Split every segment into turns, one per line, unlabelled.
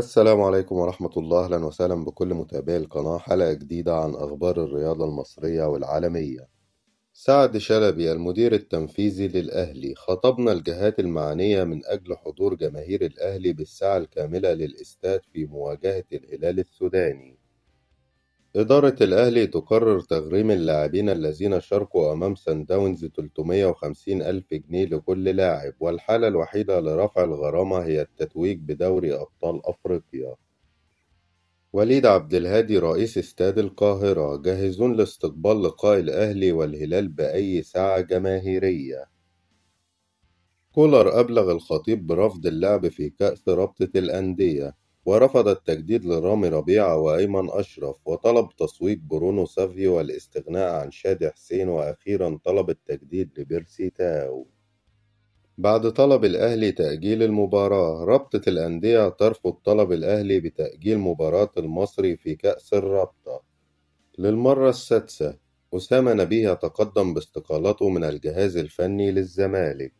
السلام عليكم ورحمة الله، أهلا وسهلا بكل متابعي القناة. حلقة جديدة عن أخبار الرياضة المصرية والعالمية. سعد شلبي المدير التنفيذي للأهلي: خاطبنا الجهات المعنية من أجل حضور جماهير الأهلي بالساعة الكاملة للاستاد في مواجهة الهلال السوداني. إدارة الأهلي تقرر تغريم اللاعبين الذين شاركوا أمام سان داونز 350 ألف جنيه لكل لاعب، والحالة الوحيدة لرفع الغرامة هي التتويج بدوري أبطال أفريقيا. وليد عبد الهادي رئيس استاد القاهرة: جاهزون لاستقبال لقاء الأهلي والهلال بأي ساعة جماهيرية. كولر أبلغ الخطيب برفض اللعب في كأس رابطة الأندية، ورفض التجديد لرامي ربيعة وأيمن أشرف، وطلب تسويق برونو سافيو والاستغناء عن شادي حسين، وأخيرا طلب التجديد لبيرسي تاو. بعد طلب الأهلي تأجيل المباراة، رابطة الأندية ترفض طلب الأهلي بتأجيل مباراة المصري في كأس الرابطة. للمرة السادسة، أسامة نبيه يتقدم باستقالته من الجهاز الفني للزمالك.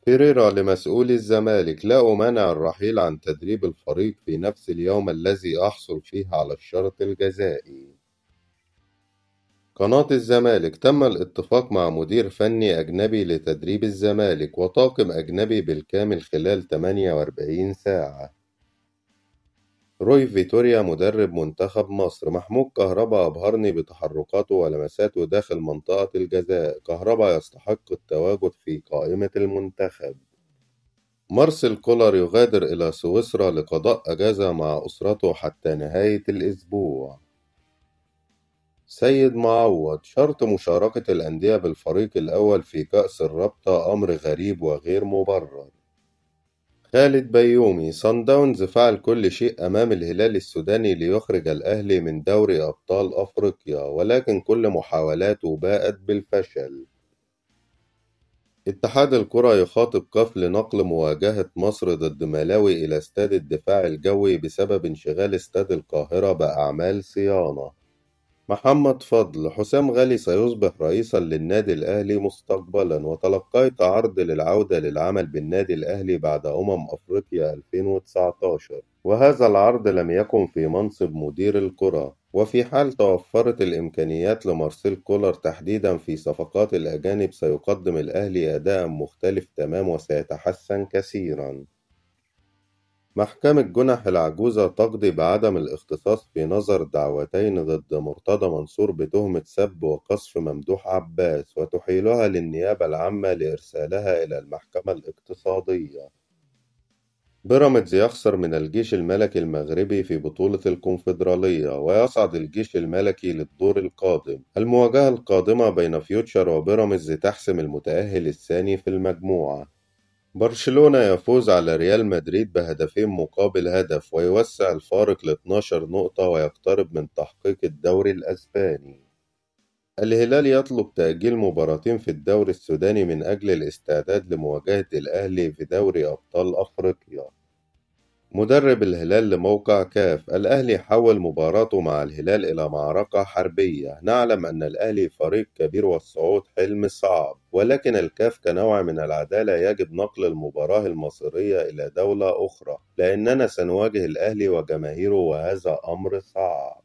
فيريرا لمسؤولي الزمالك: لا أمانع الرحيل عن تدريب الفريق في نفس اليوم الذي أحصل فيه على الشرط الجزائي. قناة الزمالك: تم الاتفاق مع مدير فني أجنبي لتدريب الزمالك وطاقم أجنبي بالكامل خلال 48 ساعة. روي فيتوريا مدرب منتخب مصر: محمود كهربا أبهرني بتحركاته ولمساته داخل منطقة الجزاء، كهربا يستحق التواجد في قائمة المنتخب. مارسيل كولر يغادر إلى سويسرا لقضاء أجازة مع أسرته حتى نهاية الأسبوع. سيد معوض: شرط مشاركة الأندية بالفريق الأول في كأس الرابطة أمر غريب وغير مبرر. خالد بيومي: صن داونز فعل كل شيء أمام الهلال السوداني ليخرج الأهلي من دوري أبطال أفريقيا، ولكن كل محاولاته باءت بالفشل. اتحاد الكرة يخاطب كاف لنقل مواجهة مصر ضد ملاوي إلى استاد الدفاع الجوي بسبب انشغال استاد القاهرة بأعمال صيانة. محمد فضل: حسام غالي سيصبح رئيسا للنادي الأهلي مستقبلا، وتلقيت عرض للعودة للعمل بالنادي الأهلي بعد أفريقيا 2019، وهذا العرض لم يكن في منصب مدير الكرة. وفي حال توفرت الإمكانيات لمارسيل كولر تحديدا في صفقات الأجانب سيقدم الأهلي أداء مختلف تمام وسيتحسن كثيرا. محكمة جنح العجوزة تقضي بعدم الاختصاص في نظر دعوتين ضد مرتضى منصور بتهمة سب وقذف ممدوح عباس، وتحيلها للنيابة العامة لإرسالها إلى المحكمة الاقتصادية. بيراميدز يخسر من الجيش الملكي المغربي في بطولة الكونفدرالية، ويصعد الجيش الملكي للدور القادم. المواجهة القادمة بين فيوتشر وبيراميدز تحسم المتأهل الثاني في المجموعة. برشلونة يفوز على ريال مدريد بهدفين مقابل هدف ويوسع الفارق ل 12 نقطة ويقترب من تحقيق الدوري الأسباني. الهلال يطلب تأجيل مباراتين في الدوري السوداني من أجل الاستعداد لمواجهة الأهلي في دوري أبطال أفريقيا. مدرب الهلال لموقع كاف: الأهلي حول مباراته مع الهلال إلى معركة حربية، نعلم أن الأهلي فريق كبير والصعود حلم صعب، ولكن الكاف كنوع من العدالة يجب نقل المباراة المصيرية إلى دولة أخرى، لأننا سنواجه الأهلي وجماهيره وهذا أمر صعب.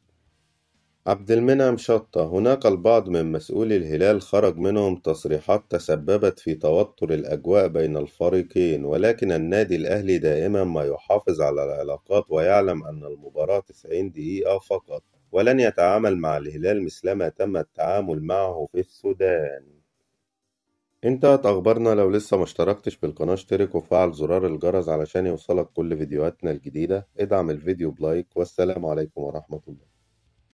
عبد المنعم شطة: هناك البعض من مسؤولي الهلال خرج منهم تصريحات تسببت في توتر الأجواء بين الفريقين، ولكن النادي الأهلي دائما ما يحافظ على العلاقات ويعلم أن المباراة 90 دقيقة فقط، ولن يتعامل مع الهلال مثلما تم التعامل معه في السودان. انتهت أخبارنا. لو لسه ما اشتركتش في القناة اشترك وفعل زرار الجرس علشان يوصلك كل فيديوهاتنا الجديدة. ادعم الفيديو بلايك، والسلام عليكم ورحمة الله.